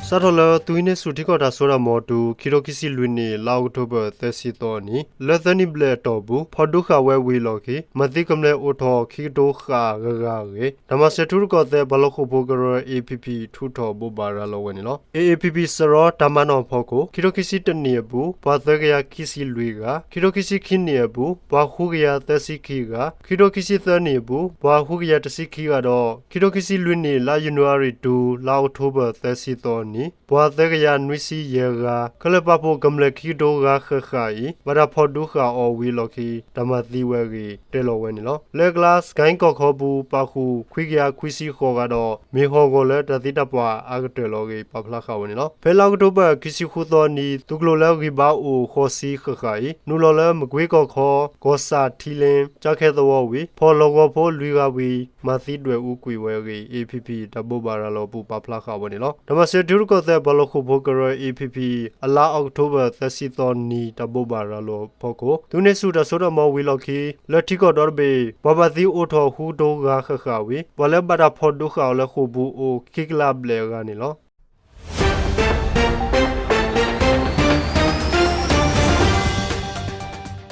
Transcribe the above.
စးထီၣ်လၢသုးဟံးန့ၢ်ဆူၣ်ထံကီၢ်တၢ်စိတၢ်ကမီၤတုၤ ခံထိခံဆံလွံၢ်နံၣ် လါအီးကထိဘၢၣ် သၢဆံသီအနံၤ လၢသၢနံၣ်ဘျဲၣ်အတီၢ်ပူၤ ဖီၣ်ဒူဃာ်ဝဲဝံၤအလီၢ်ခံ မၤသံကမျၢၢ်အိၣ်ထီၣ်ခံကထိဃၣ်ဂၤဂၤအဂ့ၢ် တၢ်မၤစၢၤထံရူၢ်ကီၢ်သဲးပှၤလီၢ်ဃိာ်ဖိကရၢ A P P ထုးထီၣ်ဘိးဘၣ်ရၤလီၤဝဲန့ၣ်လီၤ. A A P P စရီတၢ်မၤနီၣ်အဖီခိၣ် ခံထိခံဆံတနံၣ်အပူၤ ပှၤသၢကယၤခံဆံလွံၢ်ဂၤ, ခံထိခံဆံခံနံၣ်အပူၤ ပှၤဃုကယၤသၢဆံခံဂၤ, ခံထိခံဆံသၢနံၣ်အပူၤ ပှၤဃုကယၤတဆံခံဂၤဒီး ခံထိခံဆံလွံၢ်နံၣ် လါယနူၤအါရံၤတုၤ လါအီးကထိဘၢၣ် သၢဆံသီအနံၤ ပှၤသၢကယၤနွံဆံယဲၢ်ဂၤ ခဲလၢာ်ပာ်ဖှိၣ်ကမျၢၢ်ခံကထိဂၤဃၣ်ဃၣ်အံၤ ဘၣ်တၢ်ဖီၣ်ဒူဃာ်အီၤဝံၤအလီၢ်ခံ တၢ်မၤသံဝဲအဂ့ၢ် တဲလီၤဝဲန့ၣ်လီၤ. လၢအကျါ စကဲၣ်ကီၢ်ခီပူၤ ပာ်ဃုာ်ခွံကယၤခွံဆံဃိးဂၤဒီး မ့ၢ်ဟီၣ်ဂီၤလၢတၢ်သံတၢ်ပှၢ်အါကတၢၢ်လီၤအဂ့ၢ် ပာ်ဖျါဃာ်ဝဲန့ၣ်လီၤ. ဖဲလါအီးကထိဘၢၣ် ခံဆံဃုသီအနံၤ သုးကျိၤလၢဂံၢ်ဘါအိၣ်ဃိးဆံဃၣ်ဃၣ်အံၤ နုာ်လီၤလၢမကွ့ကီၢ်ခီ ကီၢ်ဆၣ်ထံလ့ ကၠါခဲသဝီဝံၤ ဖီၣ်လီၢ်ကဝီၤဖိလွံၢ်ဂၤဝံၤ မၤသံဒွဲၣ်အူကွံာ်ဝဲအဂ့ၢ် A P P တၢ်ဘိးဘၣ်ရၤလီၤအပူၤ ပာ်ဖျါဃာ်ဝဲန့ၣ်လီၤ. တၢ်မၤစၢၤထံရူၢ်ကီၢ်သဲးပှၤလီၢ်ဃိာ်ဖိကရၢ A P P အလါအီးကထိဘၢၣ် သၢဆံသီနံၤ တၢ်ဘိးဘၣ်ရၤလီၤအဖီခိၣ် သုးန့ၢ်ဆူၣ်တၢ်စိတၢ်ကမီၤဝံၤအလီၢ်ခံ လၢထံကီၢ်ဒီတဘ့ၣ် ပှၤဘၣ်သံအိၣ်ထီၣ်ဃုကထိဂၤဃၣ်ဃၣ်ဝံၤ ပှၤလၢဘၣ်တၢ်ဖီၣ်ဒူဃာ်အီၤလၢဃိာ်ပူၤအိၣ်ခံကလးဘျဲၣ်အဂၤန့ၣ်လီၤ.